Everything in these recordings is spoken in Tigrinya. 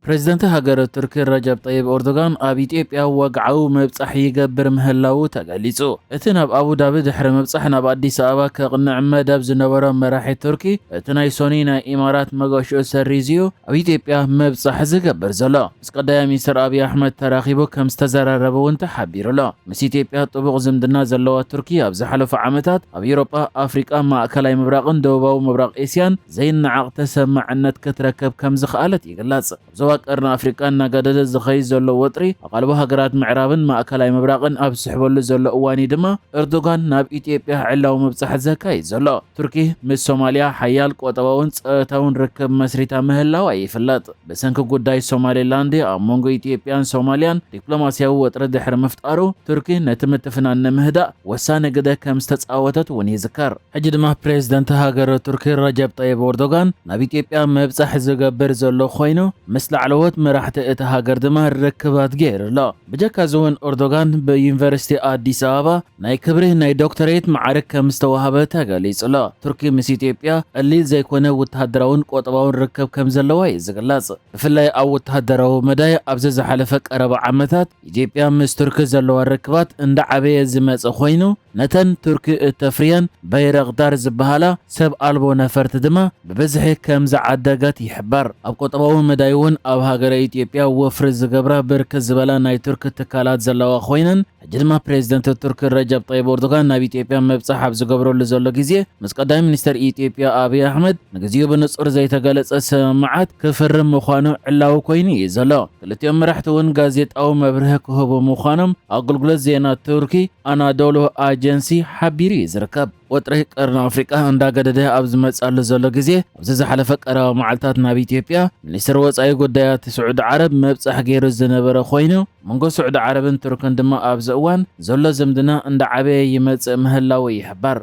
ፕሬዝደንት ሃገረ ቱርኪ ረጀብ ጠይብ ኤርዶጋን ኣብ ኢትዮጵያ ወግዓዊ ምብጻሕ ይገብር ምህላዉ ተገሊጹ። እቲ ናብ ኣቡዳቢ ድሕሪ ምብጻሕ ናብ ኣዲስ ኣበባ ከቕንዕ መደብ ዝነበሮ መራሒ ቱርኪ፣ እቲ ናይ ሶኒ ናይ ኢማራት መገሽኡ ሰሪዙ ኣብ ኢትዮጵያ ምብጻሕ ዝገብር ዘሎ። ምስ ቀዳማይ ሚኒስትር ኣብይ ኣሕመድ ተራኺቡ ከም ዝተዘራረበ እውን ተሓቢሩ ኣሎ። ምስ ኢትዮጵያ ጥቡቕ ዝምድና ዘለዋ ቱርኪ ኣብ ዝሓለፉ ዓመታት ኣብ ኤውሮጳ፣ ኣፍሪቃ፣ ማእከላይ ምብራቕን ደቡባዊ ምብራቕ ኤስያን ዘይነዓቕ ተሰማዕነት ክትረከብ ከም ዝኸኣለት ይግለጽ። ኣብ ዞባ ቀርኒ ኣፍሪቃ እናገደደ ዝኸይድ ዘሎ ወጥሪ ኣቓልቦ ሃገራት ምዕራብን ማእከላይ ምብራቕን ኣብ ዝስሕበሉ ዘሎ እዋን እዩ ድማ ኤርዶጋን ናብ ኢትዮጵያ ዕላዊ ምብጻሕ ዘካይድ ዘሎ። ቱርኪ ምስ ሶማልያ ሓያል ቁጠባውን ጸጥታውን ርክብ መስሪታ ምህላዋ ይፍለጥ። ብሰንኪ ጉዳይ ሶማሌላንድ ኣብ መንጎ ኢትዮጵያን ሶማልያን ዲፕሎማስያዊ ወጥሪ ድሕሪ ምፍጣሩ፣ ቱርኪ ነቲ ምትፍናን ንምህዳእ ወሳኒ ግደ ከም ዝተጻወተት እውን ይዝከር። ሕጂ ድማ ፕሬዝደንት ሃገረ ቱርኪ ረጀብ ጠይብ ኤርዶጋን ናብ ኢትዮጵያ ምብጻሕ ዝገብር ዘሎ ኮይኑ፣ ምስ ላዕለዎት መራሕቲ እታ ሃገር ድማ ርክባት ገይሩ ኣሎ። ብጀካ እዚ እውን ኤርዶጋን ብዩኒቨርሲቲ ኣዲስ ኣበባ ናይ ክብሪ ናይ ዶክተሬት ማዕርግ ከም ዝተዋህበ ተገሊጹ ኣሎ። ቱርኪ ምስ ኢትዮጵያ ቀሊል ዘይኮነ ወተሃደራውን ቁጠባውን ርክብ ከም ዘለዋ እዩ ዝግለጽ። ብፍላይ ኣብ ወተሃደራዊ መዳይ ኣብዚ ዝሓለፈ ቀረባ ዓመታት ኢትዮጵያ ምስ ቱርኪ ዘለዋ ርክባት እንዳዓበየ ዝመጸ ኮይኑ፣ ነተን ቱርኪ እተፍርየን በይረቕዳር ዝበሃላ ሰብ ኣልቦ ነፈርቲ ድማ ብብዝሒ ከም ዝዓደገት ይሕበር። ኣብ ቁጠባዊ መዳይ እውን ኣብ ሃገረ ኢትዮጵያ ወፍሪ ዝገብራ ብርክት ዝበላ ናይ ቱርኪ ትካላት ዘለዋ ኮይነን፣ ሕጂ ድማ ፕሬዝደንት ቱርኪ ረጀብ ጠይብ ኤርዶጋን ናብ ኢትዮጵያ ምብጻሕ ኣብ ዝገብረሉ ዘሎ ግዜ፣ ምስ ቀዳማይ ሚኒስተር ኢትዮጵያ ኣብይ ኣሕመድ ንግዚኡ ብንጹር ዘይተገለጸ ስምምዓት ክፍርም ምዃኑ ዕላዊ ኮይኑ እዩ ዘሎ። ክልቲኦም መራሕቲ እውን ጋዜጣዊ መብርሂ ክህቡ ምዃኖም ኣገልግሎት ዜና ቱርኪ ኣናዶሉ ኣጀንሲ ሓቢሩ እዩ ዝርከብ። ወጥሪ ቀርኒ ኣፍሪቃ እንዳገደደ ኣብ ዝመጻሉ ዘሎ ግዜ፣ ኣብዚ ዝሓለፈ ቀረባ መዓልታት ናብ ኢትዮጵያ ሚኒስትር ወጻኢ ጉዳያት ስዑዲ ዓረብ ምብጻሕ ገይሩ ዝነበረ ኮይኑ፣ መንጎ ስዑዲ ዓረብን ቱርክን ድማ ኣብዚ እዋን ዘሎ ዝምድና እንዳዓበየ ይመጽእ ምህላዉ ይሕበር።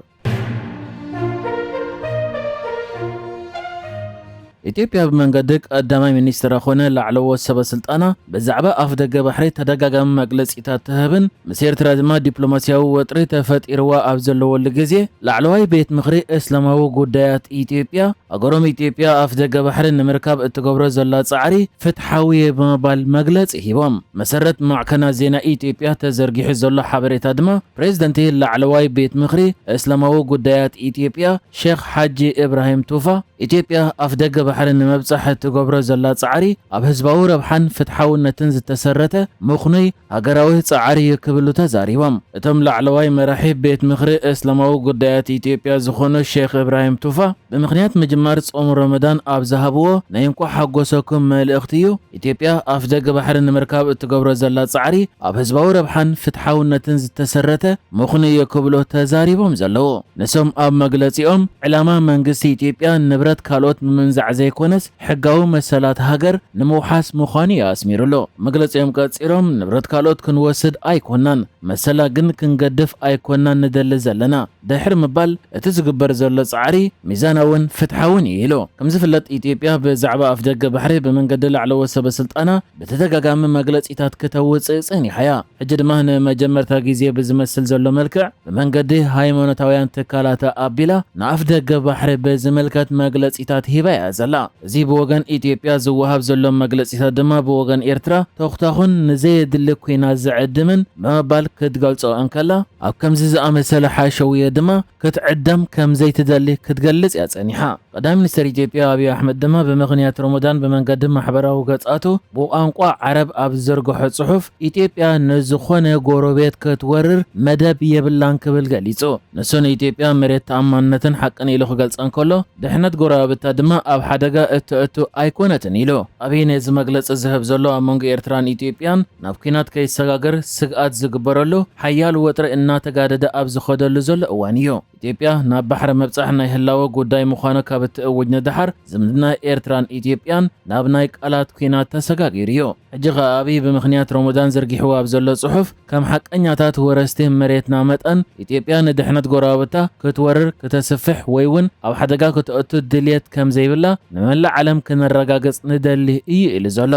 ኢትዮጵያ ብመንገዲ ቀዳማይ ሚኒስትራ ኮነ ላዕለዎት ሰበ ስልጣና ብዛዕባ ኣፍደገ ባሕሪ ተደጋጋሚ መግለጺታት ትህብን፣ ምስ ኤርትራ ድማ ዲፕሎማስያዊ ወጥሪ ተፈጢርዋ ኣብ ዘለወሉ ግዜ፣ ላዕለዋይ ቤት ምኽሪ እስላማዊ ጉዳያት ኢትዮጵያ፣ ሃገሮም ኢትዮጵያ ኣፍደገ ባሕሪ ንምርካብ እትገብሮ ዘላ ጻዕሪ ፍትሓዊ እዩ ብምባል መግለጺ ሂቦም። መሰረት ማዕከናት ዜና ኢትዮጵያ ተዘርጊሑ ዘሎ ሓበሬታ ድማ፣ ፕሬዝደንት ላዕለዋይ ቤት ምኽሪ እስላማዊ ጉዳያት ኢትዮጵያ ሼኽ ሓጂ እብራሂም ቱፋ፣ ኢትዮጵያ ኣፍደገ ባሕሪ ንምብጻሕ እትገብሮ ዘላ ጻዕሪ ኣብ ህዝባዊ ረብሓን ፍትሓውነትን ዝተሰረተ ምኽኑይ ሃገራዊ ጻዕሪ እዩ ክብሉ ተዛሪቦም። እቶም ላዕለዋይ መራሒ ቤት ምኽሪ እስላማዊ ጉዳያት ኢትዮጵያ ዝኾኑ ሼኽ እብራሂም ቱፋ፣ ብምኽንያት ምጅማር ጾም ረመዳን ኣብ ዝሃብዎ ናይ እንኳዕ ሓጎሰኩም መልእኽቲ እዩ፣ ኢትዮጵያ ኣፍደገ ባሕሪ ንምርካብ እትገብሮ ዘላ ጻዕሪ ኣብ ህዝባዊ ረብሓን ፍትሓውነትን ዝተሰረተ ምኽኑ እዩ ክብሉ ተዛሪቦም ዘለዉ። ንሶም ኣብ መግለጺኦም፣ ዕላማ መንግስቲ ኢትዮጵያ ንብረት ካልኦት ምምንዛዕ ዘይኮነስ፣ ሕጋዊ መሰላት ሃገር ንምውሓስ ምዃኑ እዩ ኣስሚሩሉ። መግለጺኦም ቀጺሎም፣ ንብረት ካልኦት ክንወስድ ኣይኮናን፣ መሰላ ግን ክንገድፍ ኣይኮናን ንደሊ ዘለና ድሕሪ ምባል፣ እቲ ዝግበር ዘሎ ጻዕሪ ሚዛናውን ፍትሓውን እዩ ኢሉ። ከም ዝፍለጥ፣ ኢትዮጵያ ብዛዕባ ኣፍደገ ባሕሪ ብመንገዲ ላዕለዎት ሰበ ስልጣና ብተደጋጋሚ መግለጺታት ክተውጽእ ጸኒሓ እያ። ሕጂ ድማ ንመጀመርታ ግዜ ብዝመስል ዘሎ መልክዕ ብመንገዲ ሃይማኖታውያን ትካላት ኣቢላ ንኣፍ ደገ ባሕሪ ብዝምልከት መግለጺታት ሂባ እያ ዘላ። እዚ ብወገን ኢትዮጵያ ዝወሃብ ዘሎ መግለጺታት ድማ ብወገን ኤርትራ ተኹታኹን ንዘየድሊ ኲናት ዝዕድምን ብምባል ክትገልጾ እንከላ፣ ኣብ ከምዚ ዝኣመሰለ ሓሸውየ ድማ ክትዕደም ከም ዘይትደሊ ክትገልጽ እያ ጸኒሓ። ቀዳማይ ሚኒስትር ኢትዮጵያ ኣብይ ኣሕመድ ድማ ብምኽንያት ረመዳን ብመንገዲ ማሕበራዊ ገጻቱ ብቋንቋ ዓረብ ኣብ ዝዘርግሖ ጽሑፍ፣ ኢትዮጵያ ንዝኾነ ጎረቤት ክትወርር መደብ የብላን ክብል ገሊጹ። ንሱ ንኢትዮጵያ መሬት ተኣማንነትን ሓቅን ኢሉ ክገልጻ እንከሎ፣ ድሕነት ጎረባብታ ድማ ኣብ ሓደጋ እተእቱ ኣይኮነትን ኢሉ። ኣብይ ነዚ መግለጺ ዝህብ ዘሎ ኣብ መንጎ ኤርትራን ኢትዮጵያን ናብ ኲናት ከይሰጋገር ስግኣት ዝግበረሉ ሓያል ወጥሪ እናተጋደደ ኣብ ዝኸደሉ ዘሎ እዋን እዩ። ኢትዮጵያ ናብ ባሕሪ ምብጻሕ ናይ ህላወ ጉዳይ ምዃኑ ካብ እትእውጅ ንደሓር፣ ዝምድና ኤርትራን ኢትዮጵያን ናብ ናይ ቃላት ኲናት ተሰጋጊሩ እዩ። ሕጂ ኸኣ ኣብይ ብምኽንያት ረመዳን ዘርጊሕዎ ኣብ ዘሎ ጽሑፍ፣ ከም ሓቀኛታት ወረስቲ መሬትና መጠን፣ ኢትዮጵያ ንድሕነት ጎረባብታ ክትወርር፣ ክተስፍሕ ወይ እውን ኣብ ሓደጋ ክተእቱ ድልየት ከም ዘይብላ ንመላእ ዓለም ክነረጋግጽ ንደሊ እዩ ኢሉ ዘሎ።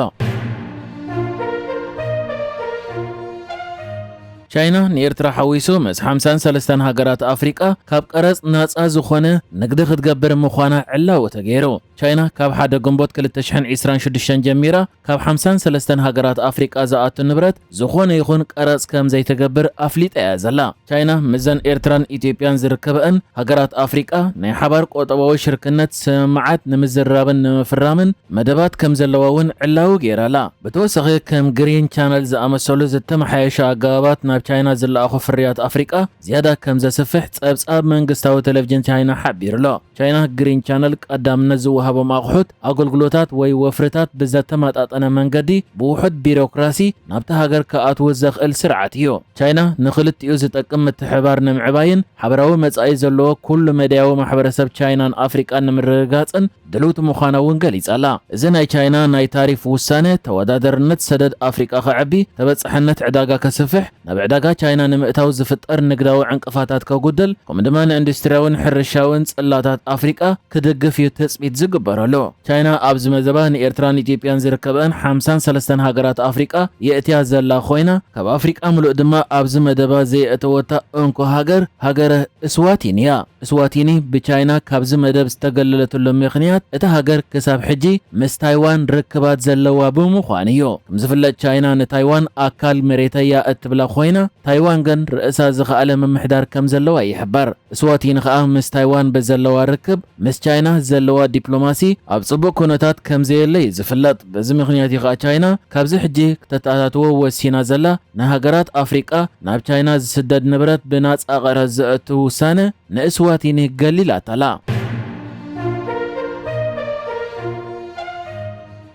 ቻይና ንኤርትራ ሓዊሱ ምስ ሓምሳን ሰለስተን ሃገራት ኣፍሪቃ ካብ ቀረጽ ናጻ ዝኾነ ንግዲ ክትገብር ምዃና ዕላዊ ተገይሩ። ቻይና ካብ ሓደ ግንቦት ክልተ ሽሕን ዕስራን ሽዱሽተን ጀሚራ ካብ ሓምሳን ሰለስተን ሃገራት ኣፍሪቃ ዝኣቱ ንብረት ዝኾነ ይኹን ቀረጽ ከም ዘይትገብር ኣፍሊጣ እያ ዘላ። ቻይና ምስዘን ኤርትራን ኢትዮጵያን ዝርከበአን ሃገራት ኣፍሪቃ ናይ ሓባር ቁጠባዊ ሽርክነት ስምምዓት ንምዝርራብን ንምፍራምን መደባት ከም ዘለዋ እውን ዕላዊ ገይራላ። ብተወሳኺ ከም ግሪን ቻነል ዝኣመሰሉ ዝተመሓየሸ ኣገባባት ናብ ቻይና ዝለኣኹ ፍርያት ኣፍሪቃ ዝያዳ ከም ዘስፍሕ ጸብጻብ መንግስታዊ ቴሌቪዥን ቻይና ሓቢሩሎ። ቻይና ግሪን ቻነል ቀዳምነት ዝወሃቦም ኣቑሑት፣ ኣገልግሎታት ወይ ወፍርታት ብዘተመጣጠነ መንገዲ ብውሑድ ቢሮክራሲ ናብታ ሃገር ክኣትዉ ዘኽእል ስርዓት እዩ። ቻይና ንኽልቲኡ ዝጠቅም ምትሕብባር ንምዕባይን ሓበራዊ መጻኢ ዘለዎ ኩሉ መዳያዊ ማሕበረሰብ ቻይናን ኣፍሪቃን ንምርግጋጽን ድልውቲ ምዃና እውን ገሊጻ ኣላ። እዚ ናይ ቻይና ናይ ታሪፍ ውሳነ ተወዳደርነት ሰደድ ኣፍሪቃ ከዕቢ፣ ተበጻሕነት ዕዳጋ ከስፍሕ፣ ናብ ዕዳጋ ቻይና ንምእታው ዝፍጠር ንግዳዊ ዕንቅፋታት ከጉድል፣ ከምኡ ድማ ንኢንዱስትሪያውን ሕርሻውን ጽላታት ኣፍሪቃ ክድግፍ እዩ ትጽቢት ዝግበረሉ። ቻይና ኣብዚ መደባ ንኤርትራን ኢትዮጵያን ዝርከበአን ሓምሳን ሰለስተን ሃገራት ኣፍሪቃ የእትያ ዘላ ኮይና፣ ካብ ኣፍሪቃ ምሉእ ድማ ኣብዚ መደባ ዘየእተወታ እንኮ ሃገር፣ ሃገረ እስዋቲኒ እያ። እስዋቲኒ ብቻይና ካብዚ መደብ ዝተገለለትሉ ምኽንያት፣ እታ ሃገር ክሳብ ሕጂ ምስ ታይዋን ርክባት ዘለዋ ብምዃኑ እዩ። ከም ዝፍለጥ፣ ቻይና ንታይዋን ኣካል መሬተይ እያ እትብላ ኮይና፣ ታይዋን ግን ርእሳ ዝኸኣለ ምምሕዳር ከም ዘለዋ ይሕበር። እስዋቲኒ ከኣ ምስ ታይዋን ብዘለዋ ርክብ፣ ምስ ቻይና ዘለዋ ዲፕሎማሲ ኣብ ጽቡቕ ኩነታት ከም ዘየለ እዩ ዝፍለጥ። በዚ ምኽንያት እዩ ከኣ ቻይና ካብዚ ሕጂ ክተተኣታትዎ ወሲና ዘላ፣ ንሃገራት ኣፍሪቃ ናብ ቻይና ዝስደድ ንብረት ብናጻ ቀረጽ ዘእቱ ውሳነ ንእስዋቲኒ ገሊላታላ።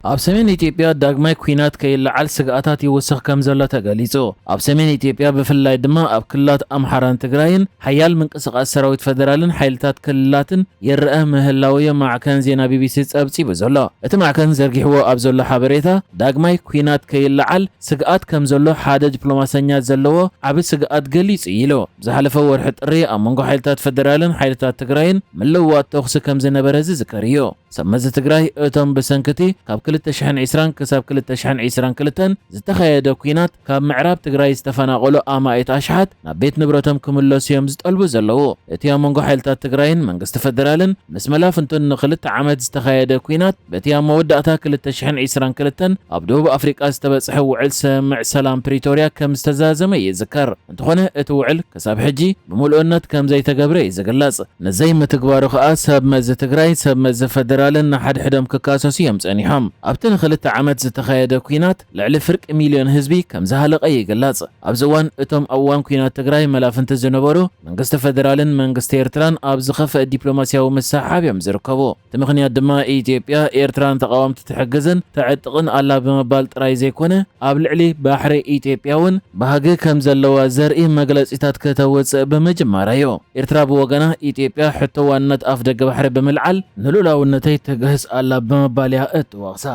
ኣብ ሰሜን ኢትዮጵያ ዳግማይ ኲናት ከይለዓል ስግኣታት ይውስኽ ከም ዘሎ ተገሊጹ። ኣብ ሰሜን ኢትዮጵያ ብፍላይ ድማ ኣብ ክልላት ኣምሓራን ትግራይን ሓያል ምንቅስቓስ ሰራዊት ፈደራልን ሓይልታት ክልላትን ይረአ ምህላው እዩ ማዕከን ዜና ቢቢሲ ጸብጺቡ ዘሎ። እቲ ማዕከን ዘርጊሕዎ ኣብ ዘሎ ሓበሬታ፣ ዳግማይ ኲናት ከይለዓል ስግኣት ከም ዘሎ ሓደ ዲፕሎማሰኛ ዘለዎ ዓቢ ስግኣት ገሊጹ ኢሉ። ዝሓለፈ ወርሒ ጥሪ ኣብ መንጎ ሓይልታት ፈደራልን ሓይልታት ትግራይን ምልውዋጥ ተኹሲ ከም ዝነበረ ዝዝከር እዩ። ሰብ መዚ ትግራይ፣ እቶም ብሰንክቲ ካብ ክልተ ሽሕን ዕስራን ክሳብ ክልተ ሽሕን ዕስራን ክልተን ዝተኻየደ ኲናት ካብ ምዕራብ ትግራይ ዝተፈናቐሉ ኣማኢት ኣሽሓት ናብ ቤት ንብረቶም ክምለሱ እዮም ዝጠልቡ ዘለዉ። እቲ ኣብ መንጎ ሓይልታት ትግራይን መንግስቲ ፈደራልን ምስ መላፍንቱን ንክልተ ዓመት ዝተኻየደ ኲናት፣ በቲ ኣብ መወዳእታ ክልተ ሽሕን ዕስራን ክልተን ኣብ ደቡብ ኣፍሪቃ ዝተበጽሐ ውዕል ስምምዕ ሰላም ፕሪቶርያ ከም ዝተዛዘመ ይዝከር። እንተኾነ፣ እቲ ውዕል ክሳብ ሕጂ ብምሉእነት ከም ዘይተገብረ እዩ ዝግለጽ። ንዘይምትግባሩ ከኣ ሰብ መዚ ትግራይ፣ ሰብ መዚ ፈደራልን ንሓድሕዶም ክካሰሱ እዮም ጸኒሖም። ኣብቲ ንክልተ ዓመት ዝተኻየደ ኲናት ልዕሊ ፍርቂ ሚልዮን ህዝቢ ከም ዝሃለቐ ይግለጽ። ኣብዚ እዋን እቶም ኣብ እዋን ኲናት ትግራይ መላፍንቲ ዝነበሩ መንግስቲ ፈደራልን መንግስቲ ኤርትራን ኣብ ዝኸፍአ ዲፕሎማስያዊ ምስሕሓብ እዮም ዝርከቡ። እቲ ምኽንያት ድማ ኢትዮጵያ ኤርትራ ንተቓወምቲ ትሕግዝን ተዕጥቕን ኣላ ብምባል ጥራይ ዘይኮነ፣ ኣብ ልዕሊ ባሕሪ ኢትዮጵያ እውን ባህጊ ከም ዘለዋ ዘርኢ መግለጺታት ከተውጽእ ብምጅማራ እዩ። ኤርትራ ብወገና፣ ኢትዮጵያ ሕቶ ዋንነት ኣፍደገ ባሕሪ ብምልዓል ንሉላውነተይ ትግህስ ኣላ ብምባል እያ እትወቕሳ።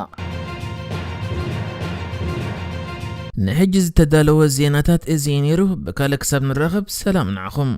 ንሕጂ ዝተዳለወ ዜናታት እዚ እዩ ነይሩ። ብካልእ ክሳብ ንራኸብ፣ ሰላም ንዓኹም።